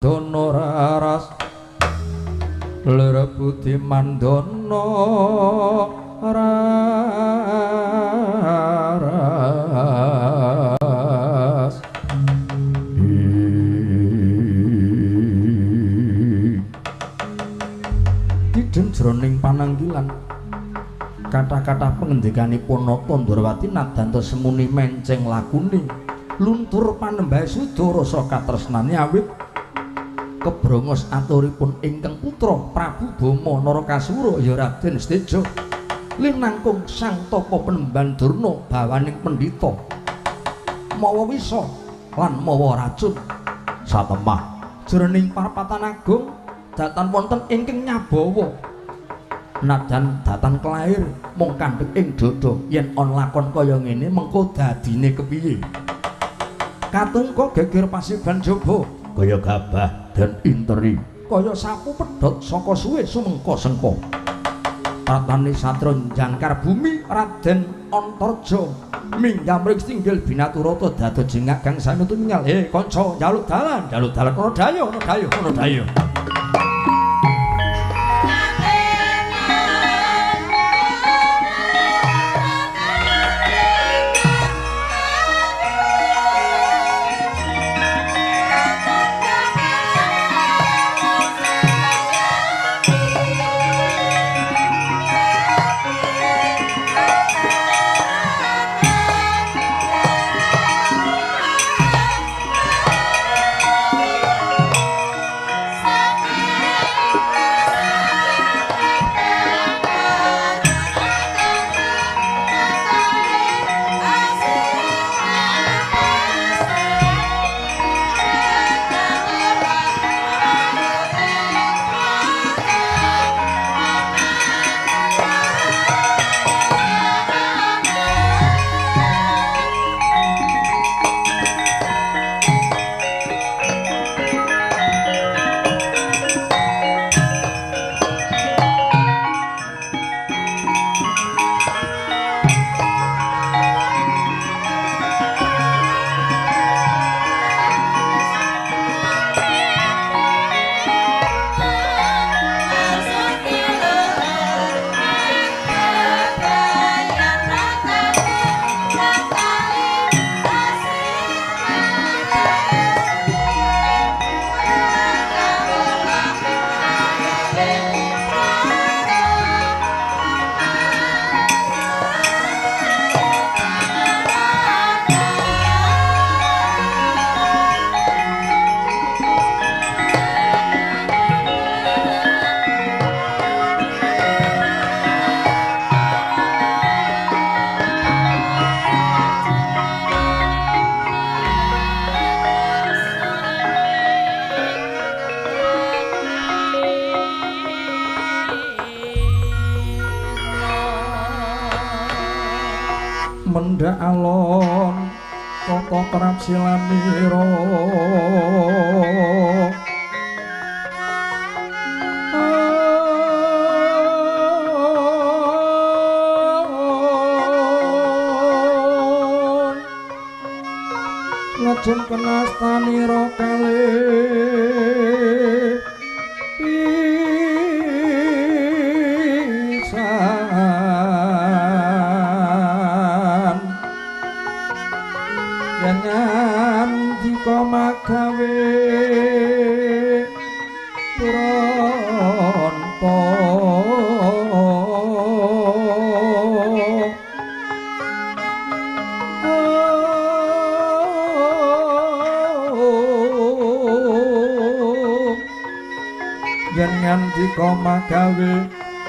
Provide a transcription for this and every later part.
Dono raras lir budi mandono raras. Kidung jroning pananggilan kata-kata pengendikanipun Nata Ndrawati nadanta semuni menceng lakune luntur panembahe suda rasa katresnane awit kebrongos aturipun ingkang putra Prabu Bama Narakasura ya Raden Seteja linangkung sang tapa penemban Durna bawaning pendhita mawa wisa lan mawa racun. Satemah jroning parapatan agung datan wonten ingkang nyabawa nadan datan kelair mung kandhek ing dada yen ana lakon kaya ngene mengko dadine kepiye. Katungka geger pasiban jaba kaya gabah dan interi kaya sapu pedhot saka suwe sumengko sengko. Ratane satra jangkar bumi Raden Antarja minggah mring singgil binaturata dado jengak kang sami tumingal. Kanca njaluk dalan njaluk dalan ana dayo ana dayo ana dayo. Mendhak alon tata kerap silamira ngejun kenastanira kalih pisan yen ngandika magawe pronto yen ngandika magawe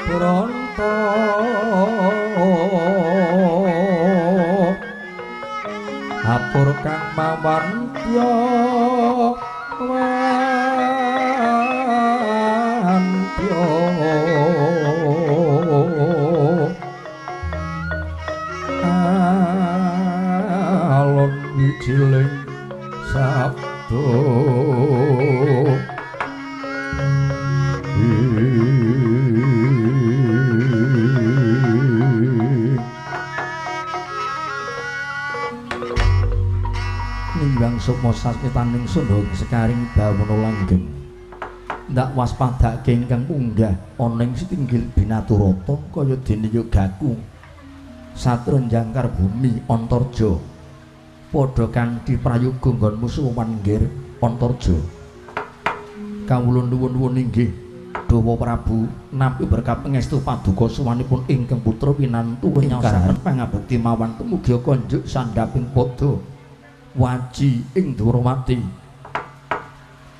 pronto atur kang mawantya wantya alon wijiling sabda. Nimbang Sukma sukma sasmitaning sundha sekaring bawana langgeng. Ndak waspadake ingkang munggah ana ing sitinggil binaturata kaya dene yogaku. Satya njangkar bumi Antarja. Padha kanthi prayoga nggonmu sowan nggir Antarja. Kawula nuwun-nuwun inggih Dawa Prabu nampi berkah pangestu paduka sowanipun ingkang putra winantu nyaosaken pangabekti mawan tumugi konjuk sandhaping padha waji ing Dwarawati.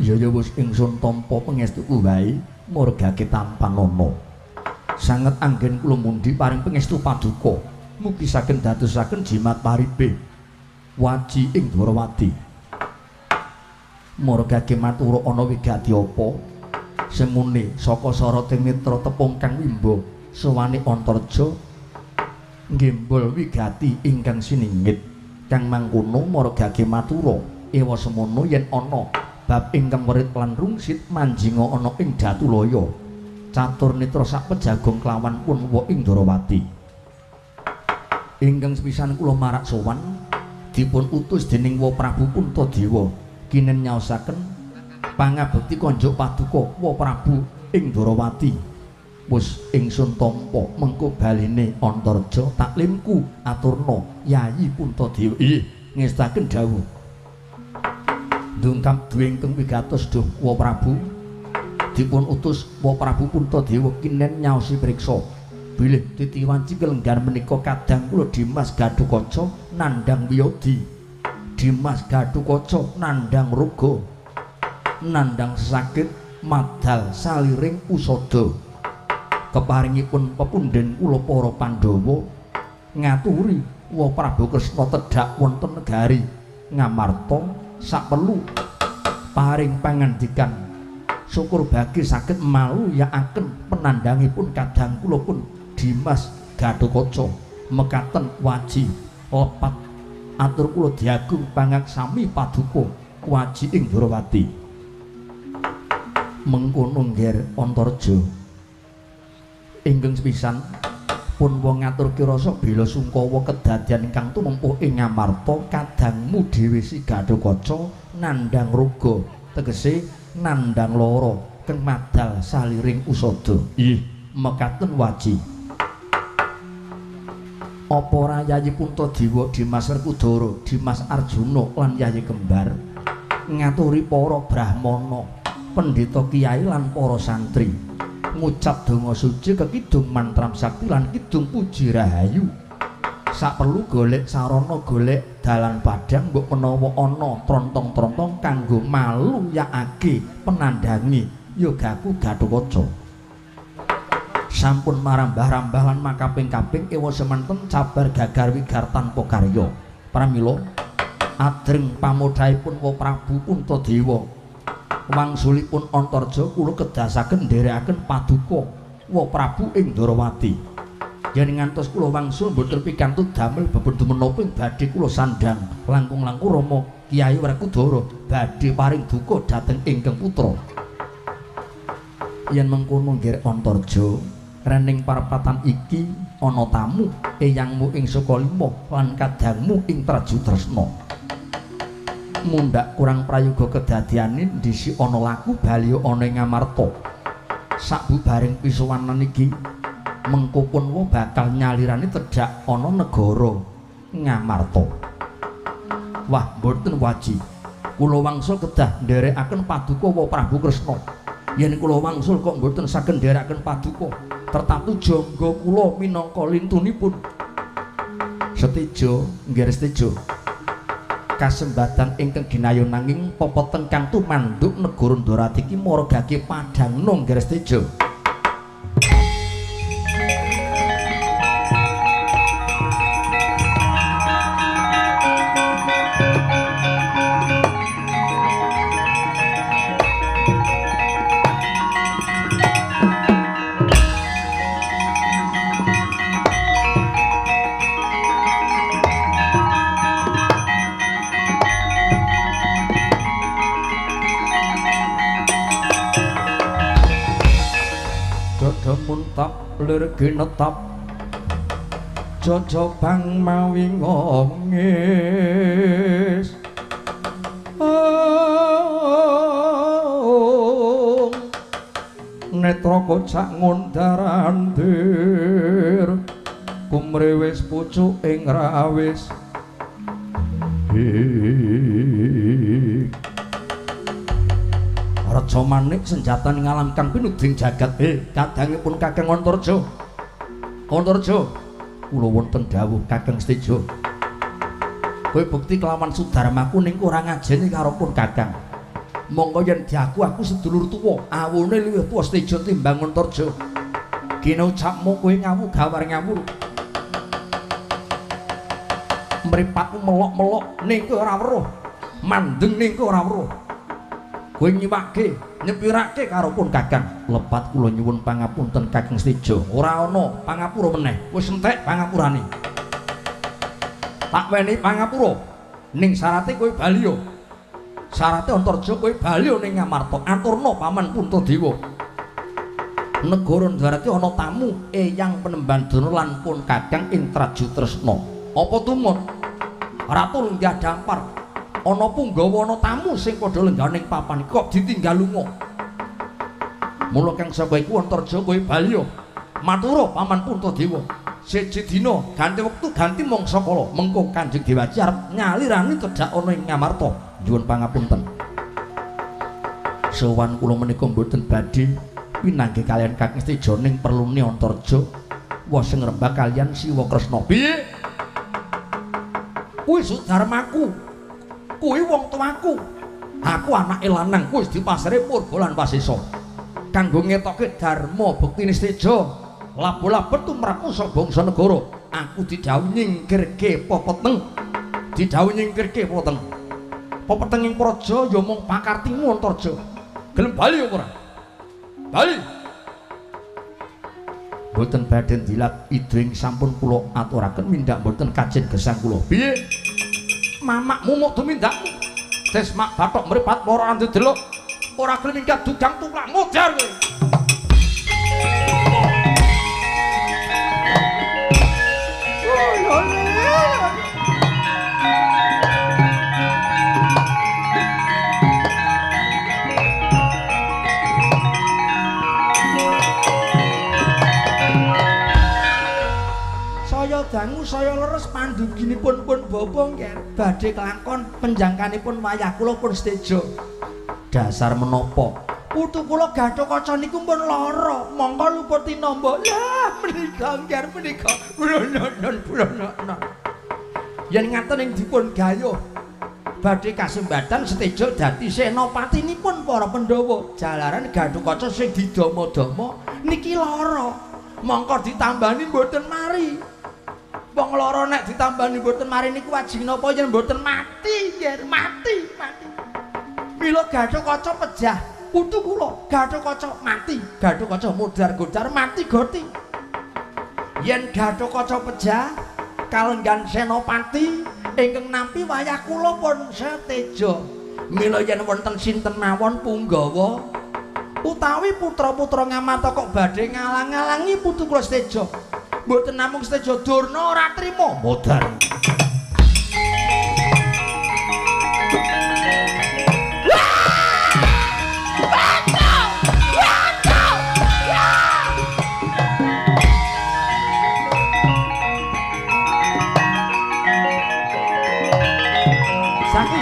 Ya ya wis ingsun tampa pangestuku wae murgake tampanana. Sanget anggen kula mundhi paring pangestu paduka mugi saged dadosaken jimat paripe waji ing Dwarawati. Murgake matura ana wigati apa? Semune saka sarating mitra tepung kang wimba sowane Antarja nggembol wigati ingkang siningit kang mangkono margake matura ewa semono yen ana bab ingkang werit lan rungsit manjinga ana ing Datulaya catur netra sak pejagong kelawan punwa ing Dwarawati. Ingkang sepisan kula marak sowan dipun utus dening Wa Prabu Puntadewa kinen nyaosaken pangabekti konjuk paduka Wa Prabu ing Dwarawati. Wis ingsun tampa mengko baline Antarja taklimku aturna Yayi Puntadewa. Inggih ngestaken dawuh. Ndungkap duwe ingkang wigatos duh Wa Prabu dipun utus Wa Prabu Puntadewa kinen nyaosi priksa bilih titi wanci kelenggan menika kadang kula Dimas Gatotkaca nandhang wiyadi, Dimas Gatotkaca nandhang raga, nandhang sakit madal saliring usada. Keparingipun pepundhen kula para Pandhawa ngaturi Wa Prabu Kresna tedhak wonten negari Ngamarta saperlu paring pangandikan syukur bagi saged maluyakaken penandhangipun kadang kula pun Dimas Gatotkaca mekaten waji lepat atur kula diagung pangaksami paduka waji ing Dwarawati. Mengkono ngger Antarja ingkang sepisan pun wong ngaturke rasa bela sungkawa kedadian ingkang tumempuh ing Ngamarta kadangmu dhewe si Gatotkaca nandhang raga tegese nandhang lara kang madal saliring usada. Inggih mekaten waji. Apa ora Yayi Puntadewa Dimas Werkudara Dimas Arjuna lan Yayi Kembar ngaturi para brahmana pendeta kiai lan para santri ngucap donga suci kekidung mantram sakti lan kidung puji rahayu. Saperlu golek sarana golek dalan padhang mbok menawa ana trontong-trontong kanggo maluyakake penandhangi yogaku Gatotkaca. Sampun marambah-rambah lan makaping-kaping ewa semanten cabar gagar wigar tanpa karya. Pramila adreng pamodhaipun Wa Prabu Puntadewa wangsulipun Antarja kula kedasaken nderekaken paduka Wa Prabu ing Dwarawati. Yen ngantos kula wangsul mboten pikantuk damel bebendhu menapa ing badhe kula sandhang langkung-langkung Rama Kyai Werkudara badhe paring duka dhateng ingkang putra. Yen mengkono nggih Antarja, rening parapatan iki ana tamu eyangmu ing Sukalima lan kadangmu ing Trajutresna. Mundhak kurang prayoga kedadiane ndisi ana laku bali ana ing Ngamarta. Sabubaring pisuwanan iki mengko punwa bakal nyalirane tedhak ana negara Ngamarta. Wah, mboten waji. Kula wangsul kedah nderekaken paduka Wa Prabu Kresna. Yen kula wangsul kok mboten saged nderekaken paduka, tertatu jangga kula minangka lintunipun. Setejo, nggih setejo. Kasembatan ingkang ginayun nanging pepeteng kang tumanduk negara Ndorati iki margake padhangna nggih setejo. Lir ginetap jajabang mawi ngongis Netra kocak ngondarandir kumrewes pucuk ing rawis. Raja Manik senjata ing alam kang pinuding jagat. Kadangipun Kakang Antarja. Antarja, kula wonten dawuh Kakang Seteja. Kowe bukti kelawan sudarmaku ning ora ngajeni karo pun Kakang. Monggo yen diaku aku sedulur tuwa, awune luwih tuwa Seteja timbang Antarja. Kene ucapmu kowe ngawu gawar ngawur. Mripatmu melok-melok ning kowe ora weruh. Mandeng ning kowe ora weruh. Kowe nyiwake, nyepirake karo pun Kakang. Lepat kula nyuwun pangapunten Kakang Seteja. Ora ana pangapura meneh. Wis entek pangapurane. Tak weni pangapura. Ning syarate kowe bali yo. Syarate Antarja kowe bali ning Ngamarta. Aturna paman Puntadewa. Negara Ndwarati ana tamu Eyang Penemban Durna lan pun Kakang ing Trajutresna. Apa tumut? Ratu lenggah dampar. Ana punggawa ana tamu sing padha lenggah ning papan kok ditinggal lunga. Mula kang saka iku Antarja kowe bali yo. Matura paman Puntadewa. Siji dina ganti wektu ganti mangsa kala mengko Kanjeng Dewaji arep nyalirani tedhak ana ing Ngamarta. Nyuwun pangapunten. Sowan kula menika mboten badhe pinanggih kaliyan Kakang Seteja ning perlune Antarja wis ngrembak kaliyan Siwa Kresna. Piye? Kuwi sudarmaku. Kuwi wong tuaku. Aku anake lanang wis dipasare purba lan wasesa. Kanggo ngetoke dharma bektine Seteja, labo-labo tumrapmu sak bangsa negara. Aku didhawuhi nyingkirke pepeteng. Didhawuhi nyingkirke pepeteng. Pepeteng ing praja ya mung pakartimu Antarja. Gelem bali apa ora? Bali. Mboten badhe ndilat idring sampun kula aturaken mindhak mboten kajen gesang kula. Piye? Mamakmu muk tumindakmu. Desmak bathok mripat ora ndelok. Ora gelem minggat dugang tuplak modar kowe. Saya dangu saya leres panduginipun pun bapa nggih badhe kelakon penjangkanipun wayah kula pun seteja. Dasar menapa putu kula Gatotkaca niku pun lara mongko luput tinamba. Lah menika nggih menika brunonon brunonon yen ngaten ing dipun gayuh badhe kasembatan seteja dadi senapatinipun para Pandhawa. Jalaran Gatotkaca sing didama-dama niki lara mongko ditambani mboten mari. Wong lara nek ditambani mboten mari niku wajib napa yen mboten mati yen mati mati. Mila Gatotkaca pejah putu kula Gatotkaca mati, Gatotkaca modar-godar mati goti. Yen Gatotkaca pejah kalenggan senopati ingkang nampi wayah kula pun seteja. Mila yen wonten sinten mawon punggawa utawi putra-putra Ngamarta kok badhe ngalang-alangi putu kula seteja, mboten namung seteja Durna ora trima modar. Saki,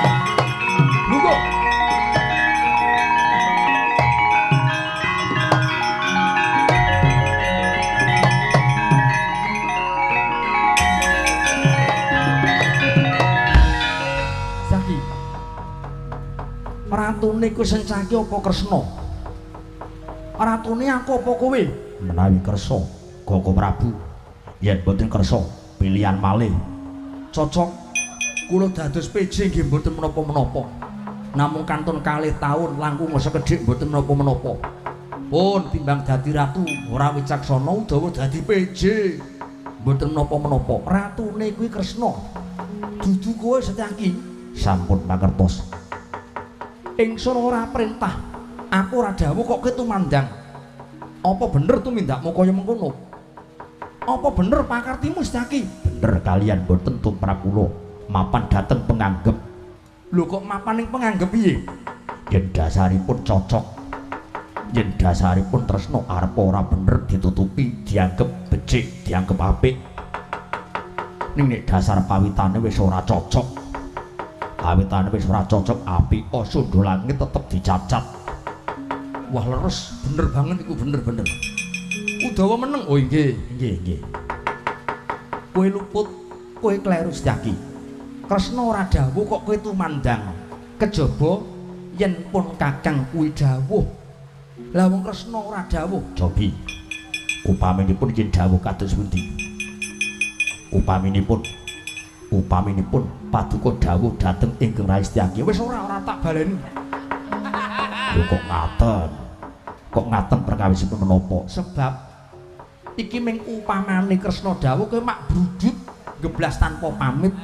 lungguh. Saki, ratune ku Sencaki apa Kresna? Ratune aku apa kowe? Menawi kersa, Koko Prabu. Yen boten kersa, pilihan malih. Cocok. Kula dados PJ nggih mboten menapa-menapa. Namung kantun kalih taun langkung sekedhik mboten menapa-menapa. Pun timbang dadi ratu ora wicaksana utawa dadi PJ mboten menapa-menapa. Ratune kuwi Kresna. Dudu kowe Setyaki. Sampun mangertos. Ingsun ora perintah. Aku ora dawuh kok kowe tumandang. Apa bener tumindakmu kaya mengkono? Apa bener pakartimu Setyaki? Bener kalian mboten tumrap kula. Mapan dateng penganggep. Lho kok mapan ing penganggep piye? Yen dasaripun cocok. Yen dasaripun tresna arep ora bener ditutupi, dianggep becik, dianggep apik. Ning nek dasar pawitane wis ora cocok. Pawitane wis ora cocok, apik sundha langit tetep dicacat. Wah leres, bener banget iku, bener-bener. Udawa meneng. Oh nggih, nggih, nggih. Kowe luput, kowe kleru Setyaki. Kresna ora dawuh kok kowe tumandang. Kejaba yen pun kakang kuwi dawuh. Lah wong Kresna ora dawuh. Cobi. Upaminipun yen dawuh kados pundi? Upaminipun paduka dawuh dhateng ingkang Rai Setyaki. Wis ora tak baleni. Lho kok ngaten? Kok ngaten perkawisipun menapa? Sebab iki ming upamane Kresna dawuh kowe mak brudut geblas tanpa pamit.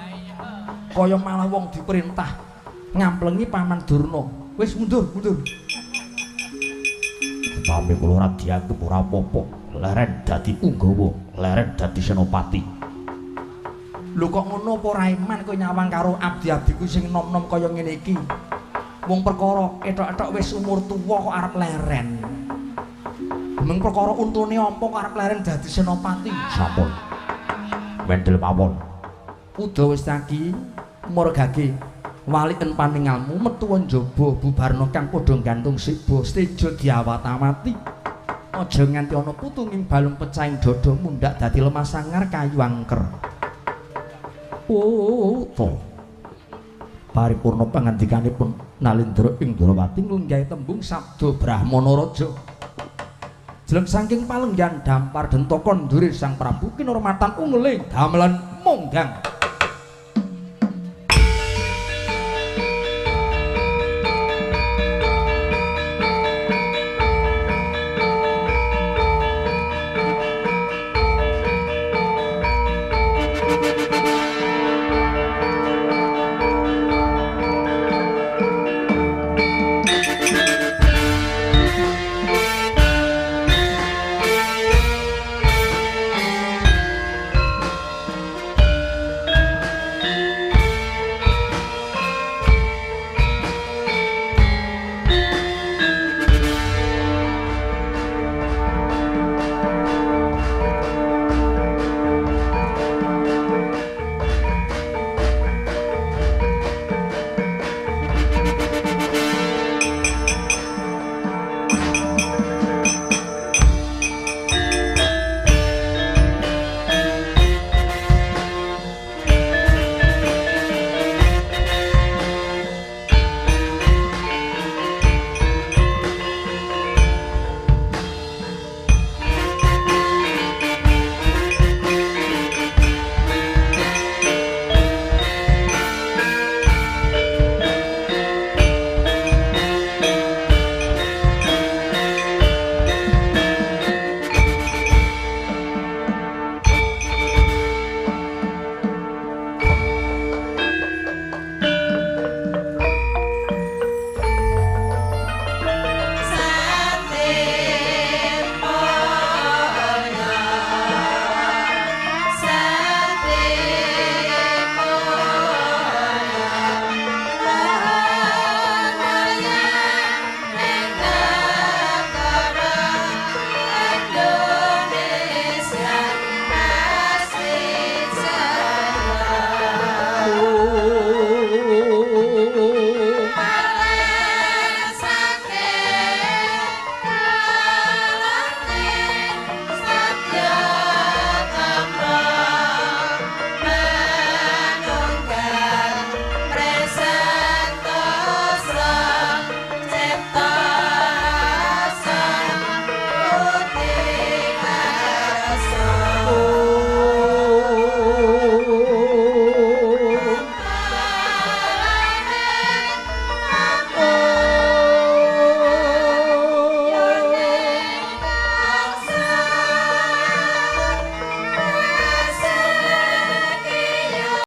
Kaya malah wong diperintah ngamplengi Paman Durna. Wis mundur, mundur. Upami kula ora dianggep ora apa-apa, leren dadi punggawa, leren dadi senopati. Lho kok ngono apa ora iman kowe nyawang karo abdi-abdiku sing nom-nom kaya ngene iki? Wong perkara etok-etok wis umur tuwa kok arep leren. Meng perkara untune apa kok arep leren dadi senopati? Sampun. Mendel mawon. Uda wis taki murgake waliken paningalmu metu njaba bubarna kang padha gantung siba seteja diawat-awati. Aja nganti ana putunging balung pecahing dada mundhak dadi lemah sangar kayu angker. Uta. Paripurna pangandikanipun Nalindra ing Ndrawati nglenggahi tembung sabda Brahmana Raja. Jeleng saking palenggan dampar dentaka ndure Sang Prabu kinurmatan ungeling damelan monggang.